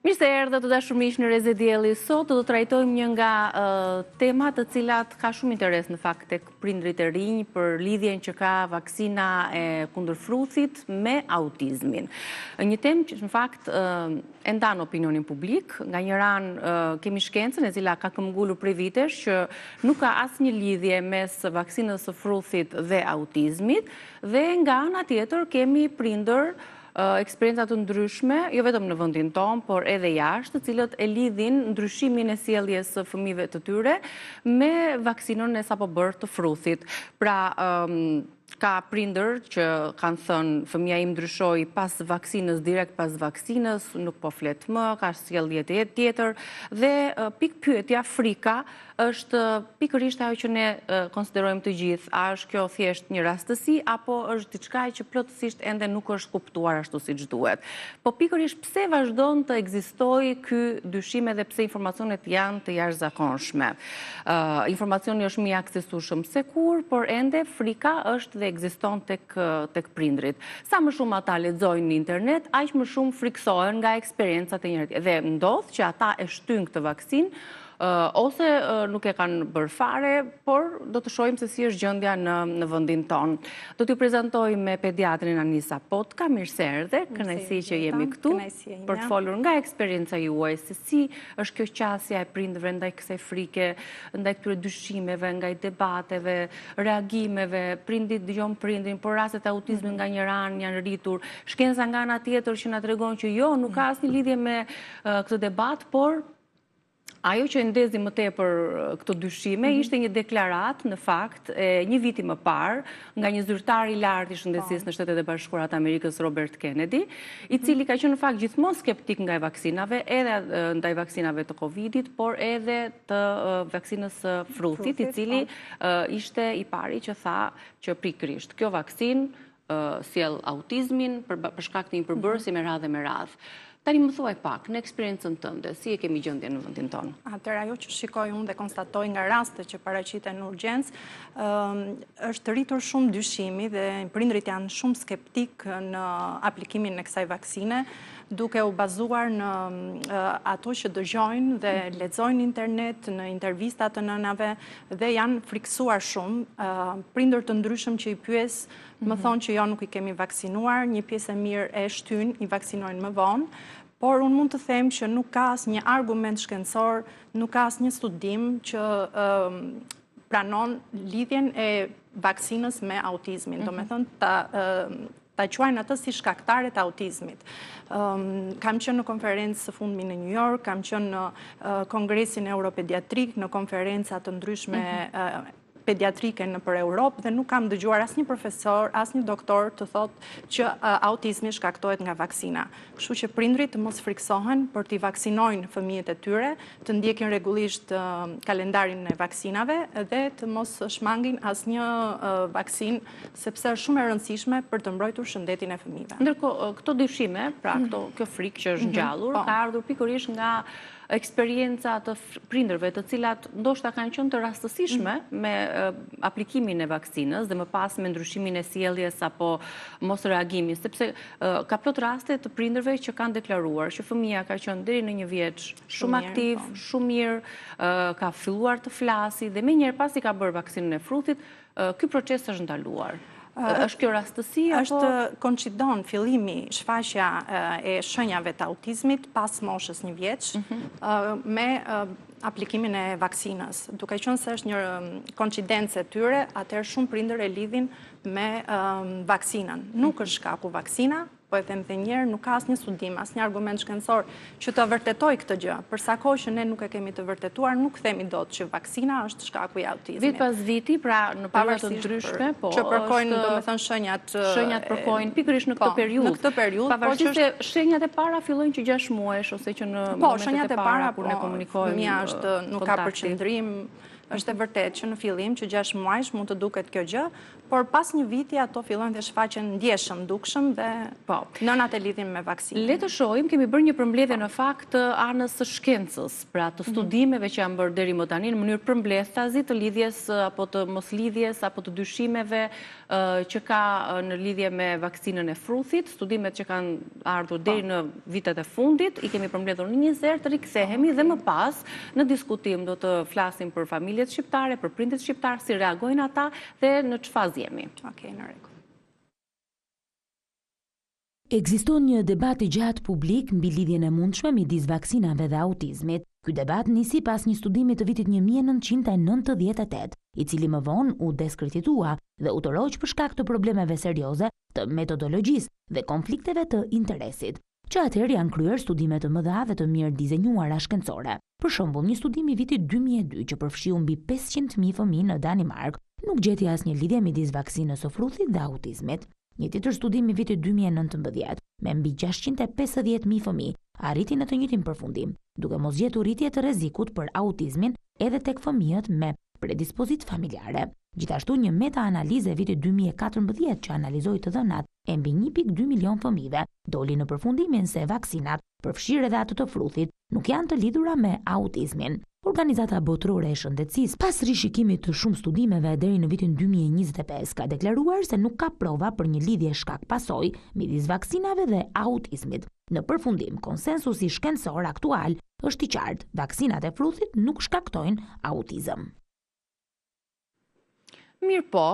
Mirë se erdhët të dashur miq në Rreze Dielli. Sot do të trajtojmë një nga temat të cilat ka shumë interes në fakt tek prindërit e rinj për lidhjen që ka vaksina e kundër fruthit me autizmin. Një temë që në fakt e ndan opinionin publik, nga njëra anë kemi shkencën e cila ka këmbëngulur prej vitesh që nuk ka asnjë lidhje mes vaksinës së fruthit dhe autizmit dhe nga ana tjetër kemi prindër eksperienca të ndryshme, jo vetëm në vendin tonë, por edhe jashtë, të cilët e lidhin ndryshimin e sjelljes së fëmijëve të tyre me vaksinën e sapo bërë të fruthit. Pra, ka prindër që kanë thënë fëmija im ndryshoi pas vaksinës, direkt pas vaksinës, nuk po flet më, ka sjellje tjetër dhe pikëpyetja, frika është pikërisht ajo që ne konsiderojmë të gjithë, a është kjo thjesht një rastësi apo është diçka që plotësisht ende nuk është kuptuar ashtu siç duhet. Po pikërisht pse vazhdon të ekzistojë ky dyshim edhe pse informacionet janë të jashtëzakonshme. Informacioni është më i aksesueshëm se kurrë, por ende frika është dhe ekziston tek tek prindërit. Sa më shumë ata lexojnë në internet, aq më shumë frikësohen nga eksperiencat e njërit. Dhe ndodh që ata e shtyjnë këtë vaksinë ose nuk e kanë bërë fare, por do të shohim se si është gjendja në në vendin tonë. Do t'ju prezantoj me pediatrin Anisa Potka, mirë se erdhe, kënaqësi që jemi këtu për të folur nga eksperienca juaj se si është kjo qasja e prindërve ndaj kësaj frike, ndaj këtyre dyshimeve, ndaj debateve, reagimeve, prindi dëgjon prindin, por rastet e autizmit mhm. nga njëra anë janë rritur, shkenca nga ana tjetër që na tregon që jo, nuk ka mhm. asnjë lidhje me këtë debat, por Ajo që e ndezi më tepër këto dyshime mhm. ishte një deklaratë në fakt e një viti më parë nga një zyrtar i lartë i shëndetësisë po. në Shtetet e Bashkuara të Amerikës Robert Kennedy, i mhm. cili ka qenë në fakt gjithmonë skeptik ndaj vaksinave, edhe ndaj vaksinave të Covidit, por edhe të vaksinës së fruthit, i cili po. ishte i pari që tha që pikërisht kjo vaksinë sjell autizmin për shkak të një përbërësi mhm. me radhë e me radhë. Tani më thuaj pak, në eksperiencën tënde, si e kemi gjendjen në vendin tonë? Atëherë ajo që shikoj unë dhe konstatoj nga rastet që paraqiten në urgjencë, është rritur shumë dyshimi dhe prindërit janë shumë skeptikë në aplikimin e kësaj vaksine, duke u bazuar në ato që dëgjojnë dhe mhm. lexojnë në internet, në intervista të nënave dhe janë frikësuar shumë. Prindër të ndryshëm që i pyes Më mhm. thonë që jo nuk i kemi vaksinuar, një pjesë e mirë e shtyjnë, i vaksinojnë më vonë, por unë mund të them që nuk ka asnjë argument shkencor, nuk ka asnjë studim që pranon lidhjen e vaksinës me autizmin. Mm -hmm. Domethënë, ta, ta quajnë atë si shkaktare të autizmit. Kam qenë në konferencë së fundmi në New York, kam qenë në kongresin europediatrik, në konferenca të ndryshme mhm. pediatrike nëpër Europë dhe nuk kam dëgjuar asnjë profesor, asnjë doktor të thotë që autizmi shkaktohet nga vaksina. Kështu që prindërit të mos frikësohen, por t'i vaksinojnë fëmijët e tyre, të ndjekin rregullisht kalendarin e vaksinave dhe të mos shmangin asnjë vaksinë, sepse është shumë e rëndësishme për të mbrojtur shëndetin e fëmijëve. Ndërkohë, këto dyshime, pra këto, kjo frikë që është mhm, ngjallur, po. ka ardhur pikërisht nga eksperienca të prindërve të cilat ndoshta kanë qenë të rastësishme mm. me aplikimin e vaksinës dhe më pas me ndryshimin e sjelljes apo mosreagimin, sepse ka plot raste të prindërve që kanë deklaruar që fëmija ka qenë deri në një vjeç shumë aktiv, po. shumë mirë, ka filluar të flasi dhe menjëherë pasi ka bërë vaksinën e fruthit, Ky proces është ndaluar. Është kjo rastësi apo është koinçidon fillimi shfaqja e shenjave të autizmit pas moshës një vjeç mhm. me aplikimin e vaksinës. Duke qenë se është një koincidencë e tyre, atëherë shumë prindër e lidhin me vaksinën. Nuk është shkaku vaksina, Po e them dhe një herë, nuk ka asnjë studim, asnjë argument shkencor që të vërtetojë këtë gjë. Për sa kohë që ne nuk e kemi të vërtetuar, nuk themi dot që vaksina është shkaku i autizmit. Vit pas viti, pra në periudha të ndryshme, po. Që përkojnë, domethënë shenjat shenjat përkojnë pikërisht në këtë po, periudhë. Në këtë periudhë, po pavarësisht se shenjat e para fillojnë që 6 muajsh ose që në po, momentet e para kur ne po, komunikojmë. Fëmija është nuk ka përqendrim. Është e vërtetë që në fillim, që 6 muajsh mund të duket kjo gjë, por pas një viti ato fillojnë dhe shfaqen ndjeshëm, dukshëm dhe po. nënat e lidhin me vaksinën. Le të shohim, kemi bërë një përmbledhje në fakt të anës së shkencës, pra të mhm. studimeve që janë bërë deri më tani në mënyrë përmbledhtazi të lidhjes apo të moslidhjes apo të dyshimeve që ka në lidhje me vaksinën e fruthit, studimet që kanë ardhur po. deri në vitet e fundit, i kemi përmbledhur në një insert, rikthehemi dhe më pas në diskutim do të flasim për familjet shqiptare, për prindërit shqiptarë, si reagojnë ata dhe në ç'fazë jemi. Okej, në rregull. Ekziston një debat i gjatë publik mbi lidhjen e mundshme midis vaksinave dhe autizmit. Ky debat nisi pas një studimi të vitit 1998, i cili më vonë u diskreditua dhe u tërhoq për shkak të problemeve serioze të metodologjisë dhe konflikteve të interesit. Që atëherë janë kryer studime të mëdha dhe të mirë dizenjuara shkencore. Për shembull, një studim i vitit 2002 që përfshiu mbi 500.000 fëmijë në Danimarkë nuk gjeti asnjë lidhje midis vaksinës së fruthit dhe autizmit. Një tjetër studim i vitit 2019, me mbi 650.000 fëmijë, arriti në të njëjtin përfundim, duke mos gjetur rritje të rrezikut për autizmin edhe tek fëmijët me predispozitë familjare. Gjithashtu një meta-analizë e vitit 2014 që analizoi të dhënat e mbi 1.2 milion fëmijëve, doli në përfundimin se vaksinat, përfshirë edhe atë të fruthit, nuk janë të lidhura me autizmin. Organizata Botërore e Shëndetësisë, pas rishikimit të shumë studimeve deri në vitin 2025, ka deklaruar se nuk ka prova për një lidhje shkak-pasojë midis vaksinave dhe autizmit. Në përfundim, konsensusi shkencor aktual është i qartë, vaksinat e fruthit nuk shkaktojnë autizëm. Mirëpo,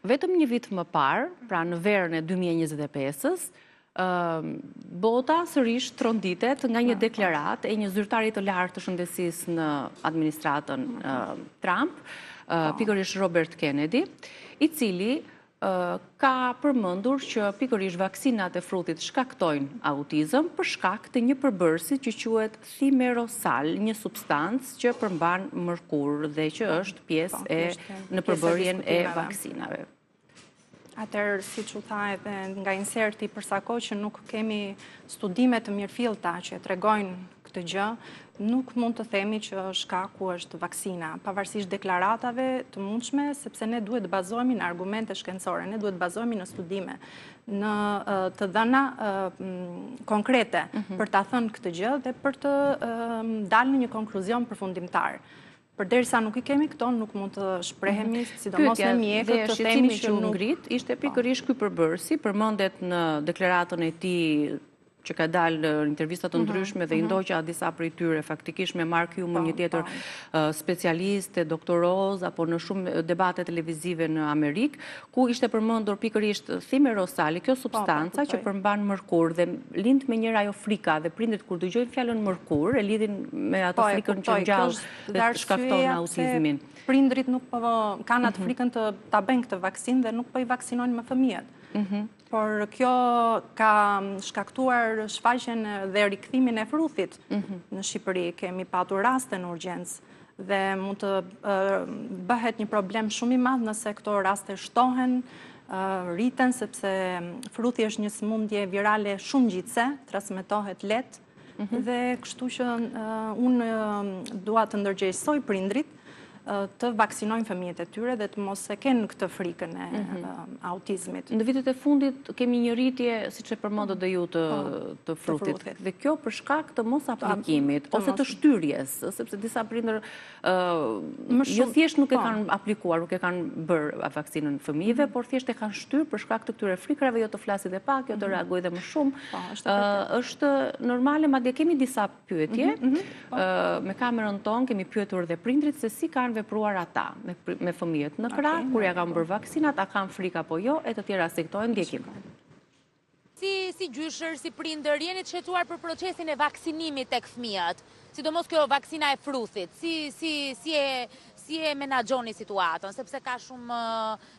vetëm një vit më parë, pra në verën e 2025-ës, bota sërish tronditet nga një deklaratë e një zyrtari të lartë të shëndetësisë në administratën Trump, pikërisht Robert Kennedy, i cili ka përmendur që pikërisht vaksinat e fruthit shkaktojnë autizëm për shkak të një përbërësi që quhet thimerosal, një substancë që përmban mërkur dhe që është pjesë po, e në përbërjen e vaksinave. Atëherë, siç u tha edhe nga inserti, për sa kohë që nuk kemi studime të mirëfillta që e tregojnë këtë gjë, nuk mund të themi që shkaku është vaksina, pavarësisht deklaratave të mundshme, sepse ne duhet të bazohemi në argumente shkencore, ne duhet të bazohemi në studime, në të dhëna konkrete mhm. për ta thënë këtë gjë dhe për të dalë në një konkluzion përfundimtar. Përderisa nuk i kemi këto, nuk mund të shprehemi, mhm. sidomos ne mjekët të themi që nuk... ngrit, ishte po. pikërisht ky përbërësi, përmendet në deklaratën e tij që ka dalë në intervista të mhm, ndryshme dhe i mhm. ndoqa disa prej tyre, faktikisht me Mark Hyman, po, një tjetër po. specialist, doktor Oz, apo në shumë debate televizive në Amerikë, ku ishte përmendur pikërisht thimerosali, kjo po, substanca që përmban mërkur dhe lind menjëherë ajo frika dhe prindërit kur dëgjojnë fjalën mërkur, e lidhin me atë frikën që ngjall dhe shkakton autizmin. Prindërit nuk po kanë atë mhm. frikën të ta bëjnë këtë vaksinë dhe nuk po i vaksinojnë më fëmijët. Mhm. Por kjo ka shkaktuar shfaqjen dhe rikthimin e fruthit mhm. në Shqipëri. Kemi patur raste në urgjencë dhe mund të bëhet një problem shumë i madh nëse këto raste shtohen, rriten, sepse fruthi është një sëmundje virale shumë ngjitëse, transmetohet lehtë, mhm. dhe kështu që unë dua të ndërgjegjësoj prindërit të vaksinojnë fëmijët e tyre dhe të mos e kenë këtë frikën e mhm. autizmit. Në vitet e fundit kemi një rritje, siç e përmendët dhe ju, të po, fruthit. Dhe kjo për shkak të mos aplikimit, ose të shtyrjes, sepse disa prindër jo thjesht nuk e po. kanë aplikuar, nuk e kanë bërë vaksinën fëmijëve, mhm. por thjesht e kanë shtyrë për shkak të këtyre frikërave, jo të flasi dhe pak, jo të mhm. reagojë dhe më shumë. Po, është normale, madje kemi disa pyetje. Mhm, mhm, po. Me kamerën tonë kemi pyetur dhe prindërit se si kanë vepruar ata me fëmijët në krah, kur ia kanë bërë vaksinat, a kanë frikë apo jo, e të tjera si këto e ndjekim. Si, si gjyshër, si prindër, jeni të shqetësuar për procesin e vaksinimit tek fëmijët? Sidomos kjo vaksina e fruthit, si, si, si e, si e menaxhoni situatën, sepse ka shumë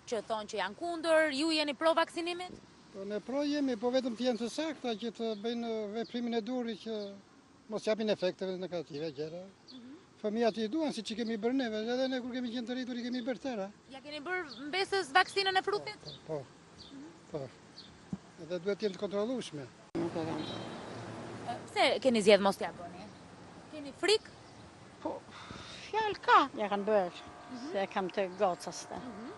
që thonë që janë kundër, ju jeni pro vaksinimit? Po ne pro jemi, po vetëm të jenë të sakta që të bëjnë veprimin e duhur që mos japin efekte negative gjëra. Mhm. Fëmijët i duan siç i kemi bërë neve, edhe ne kur kemi qenë të rritur i kemi bërë tëra. Ia keni bërë mbesës vaksinën e fruthit? Po, po. Po. Edhe duhet të jenë të kontrollueshme. Nuk e kam. Pse keni zgjedh mos t'ia bëni? Keni frikë? Po. Fjalë ka. Ja kanë bërë, se e kam të gocës të. Mhm.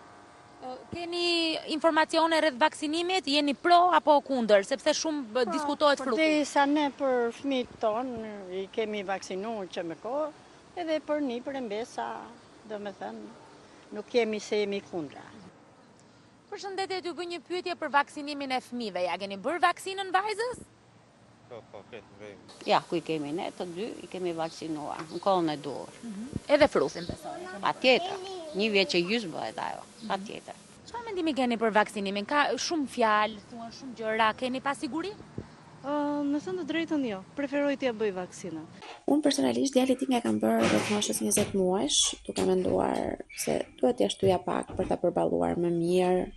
Keni informacione rreth vaksinimit, jeni pro apo kundër, sepse shumë po, diskutohet fruthi? Përderisa ne për fëmijët tonë i kemi vaksinu që me kohë, edhe për nipër e mbesa, domethënë, nuk jemi se jemi kundra. Përshëndetje, t'ju bëj një pyetje për vaksinimin e fëmijëve. Ja keni bërë vaksinën vajzës? Po, po, këtë bëjmë. Ja, ku i kemi ne, të dy i kemi vaksinuar, në kohën e duhur. Mhm. Edhe fruthin, besoj. Patjetër, një vjeç e gjysmë bëhet ajo, mhm. patjetër. Çfarë mendimi keni për vaksinimin? Ka shumë fjalë, thuhen shumë gjëra, keni pasiguri? Me thënë të drejtën jo, preferoj t'ia bëj vaksinën. Unë personalisht djalit tim ia kam bërë rreth moshës 20 muajsh, duke menduar se duhet t'ia shtyja pak për ta përballuar më mirë,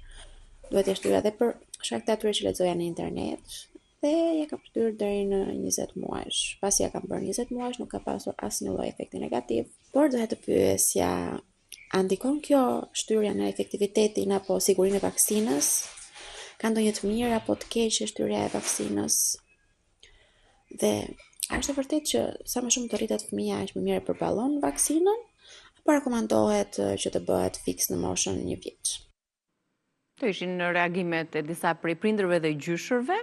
duhet t'ia shtyja edhe për shkak të atyre që lexoja në internet dhe ia kam shtyrë deri në 20 muajsh. Pasi ia kam bërë 20 muajsh nuk ka pasur asnjë lloj efekti negativ, por doja të pyesja a ndikon kjo shtyrja në efektivitetin apo sigurinë e vaksinës? Ka ndonjë të mirë apo të keqe shtyrja e vaksinës? Dhe a është e vërtetë që sa më shumë të rritet fëmija, aq më mirë e përballon vaksinën? Apo rekomandohet që të bëhet fiks në moshën një vjeç? Këto ishin reagimet e disa prej prindërve dhe gjyshërve.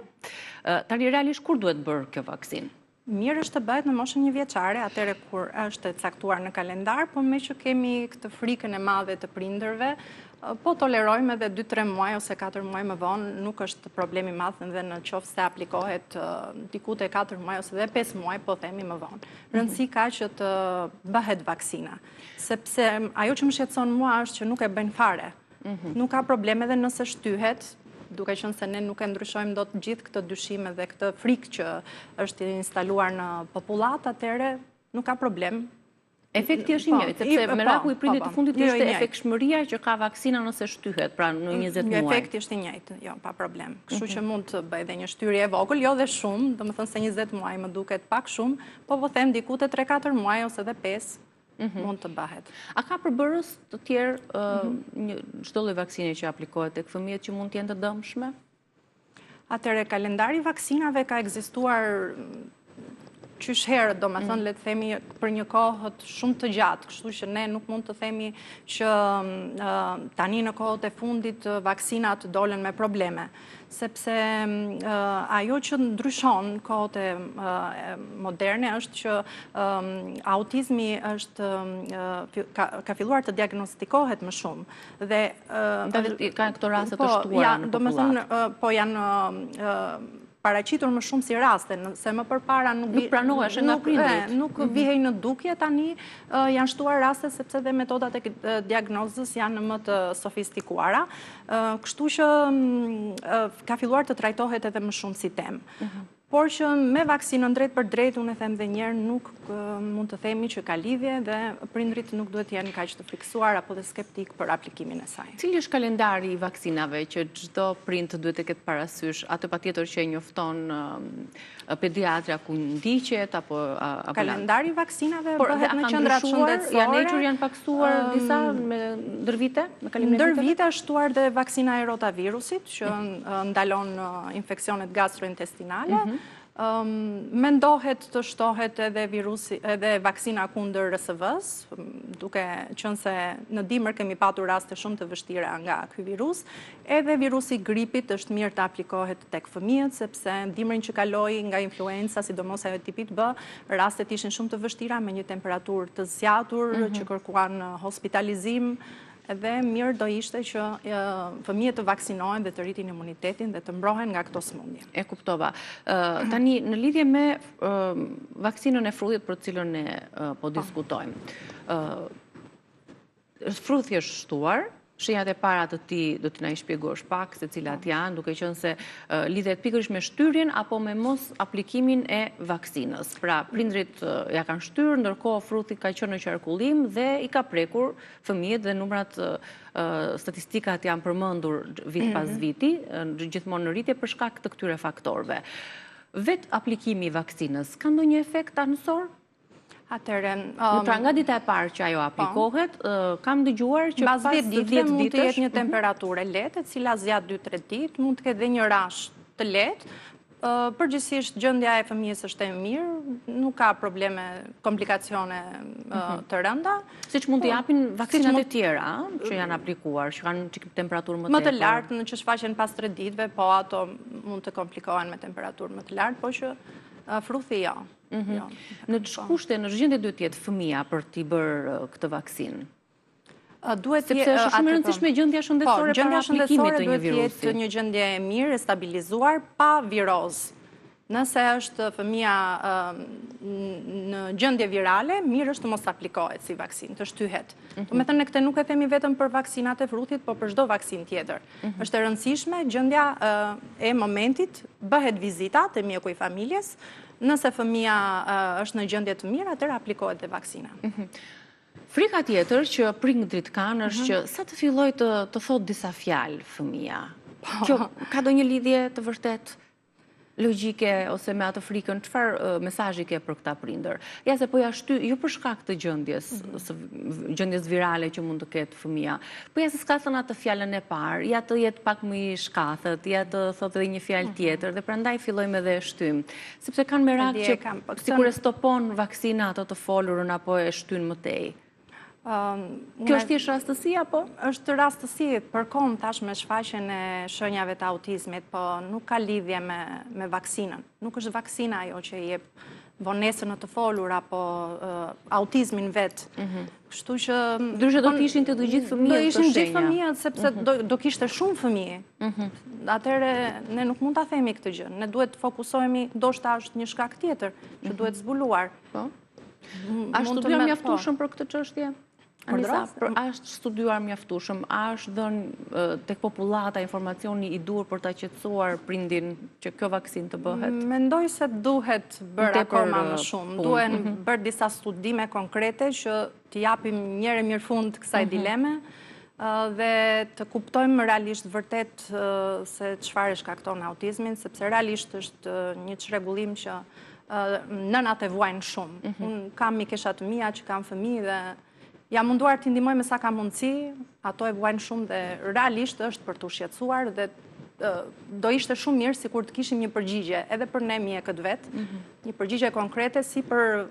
Tani realisht kur duhet bërë kjo vaksinë? Mirë është të bëhet në moshën njëvjeçare, atëherë kur është e caktuar në kalendar, po meqë kemi këtë frikën e madhe të prindërve, po tolerojmë edhe 2-3 muaj ose 4 muaj më vonë, nuk është problem i madh dhe në qoftë se aplikohet diku te 4 muaj ose dhe 5 muaj, po themi më vonë. Mhm. Rëndësi ka që të bëhet vaksina, sepse ajo që më shqetëson mua është që nuk e bëjnë fare. Mhm. Nuk ka problem edhe nëse shtyhet, duke qenë se ne nuk e ndryshojmë dot gjithë këtë dyshim edhe këtë frikë që është instaluar në popullatë, atëherë nuk ka problem. Efekti është i po, njëjtë, sepse po, meraku i po, prindit të fundit jo, ishte efektshmëria që ka vaksina nëse shtyhet, pra në 20 muaj. Efekti është i njëjtë, jo, pa problem. Kështu që mhm. mund të bëjë dhe një shtyrje e vogël, jo dhe shumë, domethënë se 20 muaj më duket pak shumë, po po them diku te 3-4 muaj ose dhe 5, mhm. mund të bëhet. A ka përbërës të tjerë mhm. çdo lloj vaksine që aplikohet tek fëmijët që mund të jenë të dëmshme? Atëherë, kalendari i vaksinave ka ekzistuar qysh herët, domethënë, mm. le të themi, për një kohë shumë të gjatë, kështu që ne nuk mund të themi që tani në kohët e fundit vaksinat dolën me probleme. sepse ajo që ndryshon kohët e moderne është që autizmi është ka filluar të diagnostikohet më shumë dhe ka këto raste të po, shtuara në popullatë. Po janë paraqitur më shumë si raste, se më përpara nuk nuk pranoheshin nga prindërit. Nuk mhm. vihej në dukje tani janë shtuar raste sepse dhe metodat e diagnozës janë më të sofistikuara. Kështu që ka filluar të trajtohet edhe më shumë si temë. Mhm. Por që me vaksinën drejtpërdrejt, unë e them dhe njëherë, nuk mund të themi që ka lidhje dhe prindërit nuk duhet të jenë kaq të frikësuar apo dhe skeptikë për aplikimin e saj. Cili është kalendari i vaksinave që çdo prind duhet të ketë parasysh, atë patjetër që e njofton pediatria ku ndiqet apo apo Kalendari i vaksinave bëhet në qendrat shëndetësore. Janë hequr, janë pakësuar disa me ndër vite, me kalimin e viteve? Ndër vite është shtuar dhe vaksina e rotavirusit që ndalon infeksionet gastrointestinale. Mhm. Mendohet të shtohet edhe virusi, edhe vaksina kundër RSV-së, duke qenë se në dimër kemi patur raste shumë të vështira nga ky virus. Edhe virusi i gripit është mirë të aplikohet tek fëmijët, sepse dimrin që kaloi nga influenca, sidomos ajo e tipit B, rastet ishin shumë të vështira me një temperaturë të zgjatur mhm. që kërkuan hospitalizim dhe mirë do ishte që fëmijët të vaksinohen dhe të rritin imunitetin dhe të mbrohen nga këto sëmundje. E kuptova. Tani, në lidhje me vaksinën e fruthit për të cilën ne po, po diskutojmë, Fruthi është shtuar, shenjat e para të tij do të na i shpjegosh pak se cilat po. janë, duke qenë se lidhet pikërisht me shtyrjen apo me mos aplikimin e vaksinës. Pra, prindërit ia kanë shtyrë, ndërkohë fruthi ka qenë në qarkullim dhe i ka prekur fëmijët dhe numrat statistikat janë përmendur vit pas mhm. viti, gjithmonë në rritje për shkak të këtyre faktorëve. Vetë aplikimi i vaksinës, ka ndonjë efekt anësor? Atëherë, pra nga dita e parë që ajo po. aplikohet, kam dëgjuar që pas 10 ditëve mund të jetë një mhm. temperaturë e lehtë, e cila zgjat 2-3 ditë, mund të ketë dhe një rash të lehtë. Përgjithësisht gjendja e fëmijës është e mirë, nuk ka probleme, komplikacione mhm. të rënda. Siç mund të po, japin vaksinat e tjera që janë aplikuar, që kanë çik temperaturë më të Më të lartë, në që shfaqen pas 3 ditëve, po ato mund të komplikohen me temperaturë më të lartë, po që fruthi jo. Mhm. jo. Në ç'kushte, në ç'gjendje duhet të jetë fëmija për t'i bërë këtë vaksinë? Duhet Sepse është shumë e rëndësishme gjendja shëndetësore po, para aplikimit të një virusi. Duhet të jetë një gjendje e mirë, e stabilizuar, pa virozë. Nëse është fëmija në gjendje virale, mirë është të mos aplikohet si vaksinë, të shtyhet. Mhm. Domethënë, ne këtë nuk e themi vetëm për vaksinat e fruthit, po për çdo vaksinë tjetër. Mhm. është e rëndësishme, gjendja e momentit, bëhet vizita te mjeku i familjes, nëse fëmija është në gjendje të mirë, atëherë aplikohet dhe vaksina. Mhm. Frika tjetër që prindërit kanë është mhm. që sa të fillojë të të thotë disa fjalë fëmija. Po. Kjo ka ndonjë lidhje të vërtetë logjike ose me atë frikën, çfarë mesazhi ke për këta prindër? Ja se po ja shty, jo për shkak të gjendjes, mhm. së gjendjes virale që mund të ketë fëmija, po ja se s'ka thënë atë fjalën e parë, ja të jetë pak më i shkathët, ja të thotë edhe një fjalë mhm. tjetër dhe prandaj fillojmë edhe e shtyjmë. Sepse kanë merak që po, sikur e stopon vaksina ato të folurën apo e shtyn më tej. Kjo është thjesht rastësi apo? Është rastësi, përkon tash me shfaqjen e shenjave të autizmit, po nuk ka lidhje me, me vaksinën. Nuk është vaksina ajo që jep vonesën në të folur apo autizmin vetë. Mhm. Kështu që... Ndryshe do të ishin të të gjithë fëmijët Do ishin gjithë fëmijët, sepse mhm. do kishte shumë fëmijë. Mhm. Atëherë, ne nuk mund ta themi këtë gjë. Ne duhet të fokusohemi, ndoshta është një shkak tjetër, që mhm. duhet zbuluar. Po. A është studiuar mjaftueshëm për këtë çështje? Anisa, a është studiuar mjaftueshëm, a është dhënë tek popullata informacioni i duhur për ta qetësuar prindin që kjo vaksinë të bëhet? Mendoj se duhet bërë akoma më shumë. Duhen mhm. bërë disa studime konkrete që t'i japim njëherë e mirë fund kësaj mhm. dileme dhe të kuptojmë realisht vërtet se çfarë e shkakton autizmin, sepse realisht është një çrregullim që nënat e vuajnë shumë. Mhm. Unë kam mikesha të mia që kanë fëmijë dhe jam munduar t'i ndihmoj me sa kam mundësi, ato e vuajnë shumë dhe realisht është për t'u shqetësuar dhe do ishte shumë mirë sikur të kishim një përgjigje edhe për ne mjekët vetë, mhm. një përgjigje konkrete si për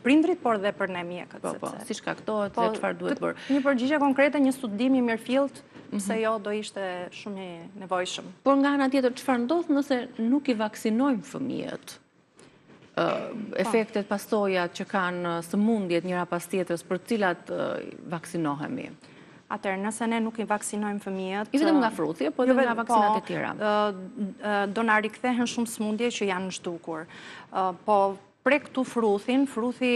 prindërit, por dhe për ne mjekët. Po, po, si shkaktohet dhe po, çfarë duhet bërë. Një përgjigje konkrete, një studim i mirëfilltë, mhm. pse jo do ishte shumë i nevojshëm. Por nga ana tjetër, çfarë ndodh nëse nuk i vaksinojmë fëmijët? efektet, pasojat që kanë sëmundjet njëra pas tjetrës për të cilat vaksinohemi? Atëherë, nëse ne nuk i vaksinojmë fëmijët... Jo vetëm nga fruthi, po edhe jo nga vaksinat e po, tjera. Do na rikthehen shumë sëmundje që janë zhdukur. Po, prek këtu fruthin, fruthi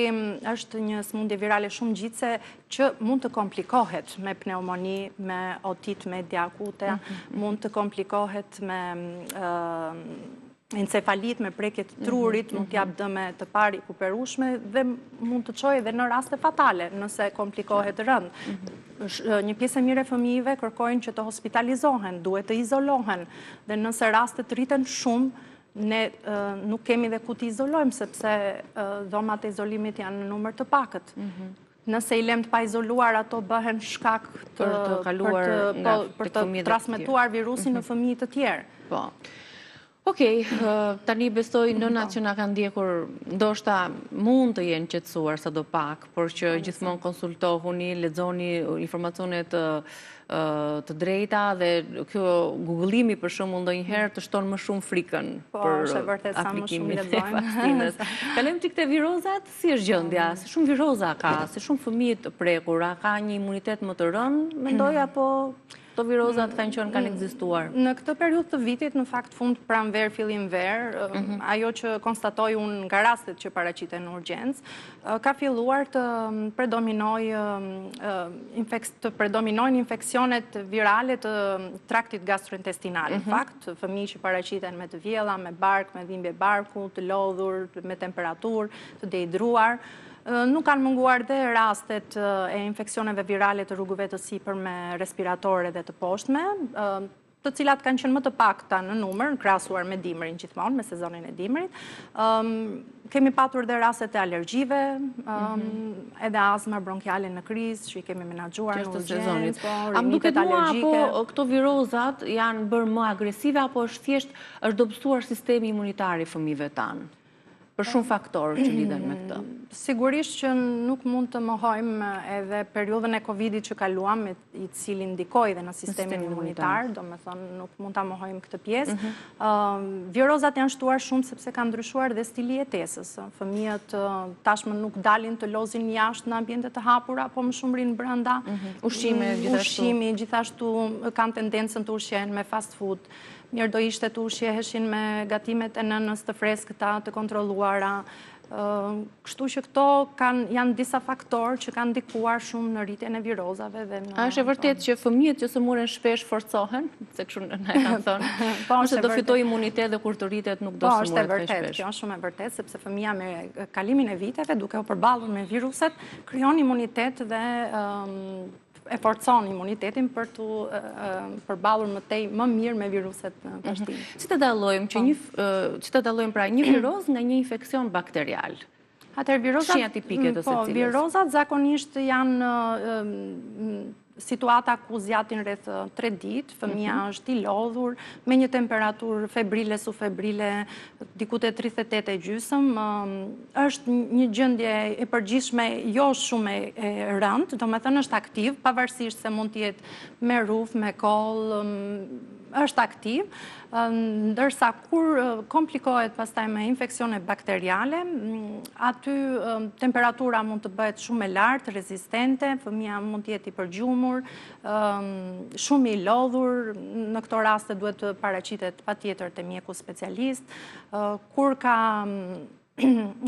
është një sëmundje virale shumë ngjitëse që mund të komplikohet me pneumoni, me otit media akute, mhm. mund të komplikohet me encefalit me prekje të trurit, mhm, mund të japë mhm. dëme të parikuperueshme dhe mund të çojë edhe në raste fatale, nëse komplikohet rëndë. Mhm. Një pjesë e mirë e fëmijëve kërkojnë që të hospitalizohen, duhet të izolohen dhe nëse rastet rriten shumë, ne nuk kemi dhe ku t'i izolojmë, sepse dhomat e izolimit janë në numër të pakët. Nëse i lëmë të paizoluar, ato bëhen shkak të, për të kaluar po, për të transmetuar virusin në fëmijë të tjerë. Po. Okej, tani besoj nënat që na kanë ndjekur, ndoshta mund të jenë qetësuar sado pak, por që gjithmonë konsultohuni, lexoni informacione të të drejta dhe kjo googlimi për shembull ndonjëherë të shton më shumë frikën po, për aplikimin e vaksinës. Kalojmë tek te virozat, si është gjendja? Si shumë viroza ka, si shumë fëmijë të prekur, a ka një imunitet më të rënë, mendoj apo Këto virozat kanë qenë, kanë ekzistuar. Në këtë periudhë të vitit, në fakt fund pranverë, fillim verë, mhm. ajo që konstatoj unë nga rastet që paraqiten në urgjencë, ka filluar të predominojë të predominojnë infeksionet virale të traktit gastrointestinal. Në mhm. fakt, fëmijë që paraqiten me të vjella, me bark, me dhimbje barku, të lodhur, me temperaturë, të dehidruar, Nuk kanë munguar dhe rastet e infeksioneve virale të rrugëve të sipërme respiratore dhe të poshtme. Të cilat kanë qenë më të pakta në numër, krahasuar me dimrin gjithmonë, me sezonin e dimrit. Kemi patur dhe rastet e alergjive, mhm. edhe azma bronkiale në krizë, që i kemi menaxhuar në urgjencë, po, A më duket mua apo këto virozat janë bërë më agresive, apo është thjesht është dobësuar sistemi imunitar i fëmijëve tanë? Për shumë faktorë që lidhen me këtë. Sigurisht që nuk mund të mohojmë edhe periudhën e Covidit që kaluam, i cili ndikoi dhe në sistemin imunitar, domethënë nuk mund ta mohojmë këtë pjesë. Mhm. Virozat janë shtuar shumë sepse ka ndryshuar dhe stili i jetesës. Fëmijët tashmë nuk dalin të lozin jashtë në ambiente të hapura, po më shumë rrinë brenda. Mhm. Ushqimi gjithashtu. Ushqimi gjithashtu kanë tendencën të ushqehen me fast food. Mirë do ishte të ushqeheshin me gatimet e nënës të freskëta, të kontrolluara. Kështu që këto kanë janë disa faktorë që kanë ndikuar shumë në rritjen e virozave dhe në A është e vërtetë që fëmijët që sëmuren shpesh forcohen, se kështu na e kanë thënë? Po, është do fitojë imunitet dhe kur të rritet nuk do po, sëmuret kaq shpesh. Kjo është shumë e vërtetë sepse fëmija me kalimin e viteve duke u përballur me viruset krijon imunitet dhe e forcon imunitetin për t'u përballur më tej më mirë me viruset në mhm. vazhdim. Si të dallojmë që po. një si të dallojmë pra një virozë nga një infeksion bakterial? Atëherë virozat shenjat tipike të po, secilës. Virozat zakonisht janë situata ku zgjatin rreth 3 ditë, fëmija mhm. është i lodhur, me një temperaturë febrile, subfebrile, diku te 38 e gjysmë, është një gjendje e përgjithshme jo shumë e rëndë, domethënë është aktiv, pavarësisht se mund të jetë me rrufë, me kollë, është aktiv, ndërsa kur komplikohet pastaj me infeksione bakteriale, aty temperatura mund të bëhet shumë e lartë, rezistente, fëmija mund të jetë i përgjumur, shumë i lodhur, në këto raste duhet të paraqitet patjetër te mjeku specialist, kur ka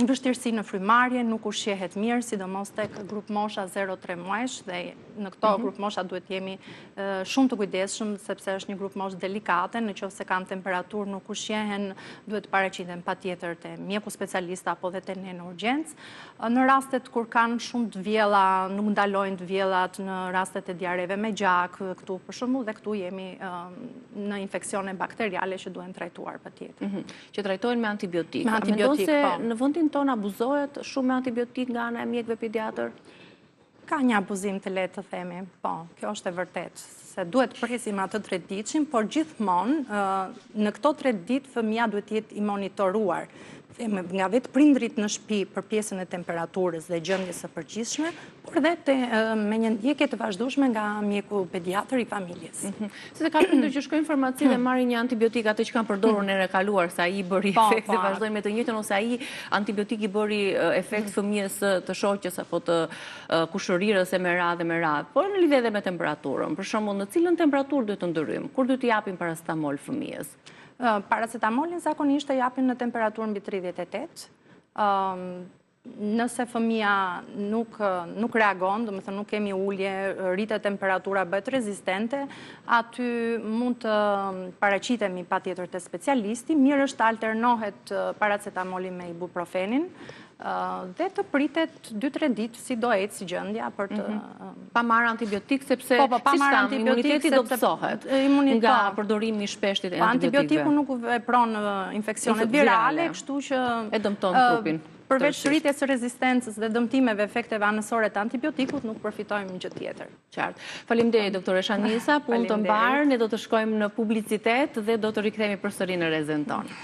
vështirësi në frymëmarrje, nuk ushqehet mirë, sidomos tek grupmosha 0-3 muajsh dhe në këto mhm. grupmosha duhet jemi shumë të kujdesshëm sepse është një grupmoshë delikate, në qoftë se kanë temperaturë, nuk ushqehen, duhet të paraqiten patjetër te mjeku specialist apo dhe te ne në urgjencë. Në rastet kur kanë shumë të vjella, nuk ndalojnë të vjellat, në rastet e diareve me gjak, këtu për shembull dhe këtu jemi në infeksione bakteriale që duhen trajtuar patjetër. Mhm. Që trajtohen me antibiotikë. Me antibiotikë, po. se në vendin tonë abuzohet shumë me antibiotikë nga ana e mjekëve pediatër? Ka një abuzim të lehtë të themi, po, kjo është e vërtetë, se duhet të presim atë treditëshin, por gjithmonë në këto tre ditë fëmija duhet të jetë i monitoruar nga vetë prindërit në shtëpi për pjesën e temperaturës dhe gjendjes së përgjithshme, por dhe te, me një ndjekje të vazhdueshme nga mjeku pediatër i familjes. Mm -hmm. Se ka prindër që shkojnë në farmaci dhe marrin një antibiotik atë që kanë përdorur herën e kaluar, se ai i bëri po, efekt dhe po. vazhdojnë me të njëjtën ose ai antibiotik i bëri efekt mm. fëmijës të shoqes apo të kushërirës e me radhë e me radhë. Por në lidhje edhe me temperaturën, për shembull, në cilën temperaturë duhet të ndërhyjmë? Kur duhet t'i japim paracetamol fëmijës? Paracetamolin zakonisht e japim në temperaturë mbi 38. Nëse fëmija nuk nuk reagon, domethënë nuk kemi ulje, rritet temperatura, bëhet rezistente, aty mund të paraqitemi patjetër te specialisti, mirë është të alternohet paracetamoli me ibuprofenin dhe të pritet 2-3 ditë si do ecë gjendja për të mhm. pa marrë antibiotik sepse po, po, pa marrë antibiotik imuniteti dobësohet nga po. përdorimi i shpeshtë i po, antibiotikëve. Antibiotiku nuk vepron në infeksionet virale, kështu që e dëmton trupin. Përveç rritjes së rezistencës dhe dëmtimeve, efekteve anësore të antibiotikut, nuk përfitojmë gjë tjetër. Qartë. Faleminderit doktoresha Nisa, punë të mbarë, ne do të shkojmë në publicitet dhe do të rikthehemi përsëri në rezen tonë.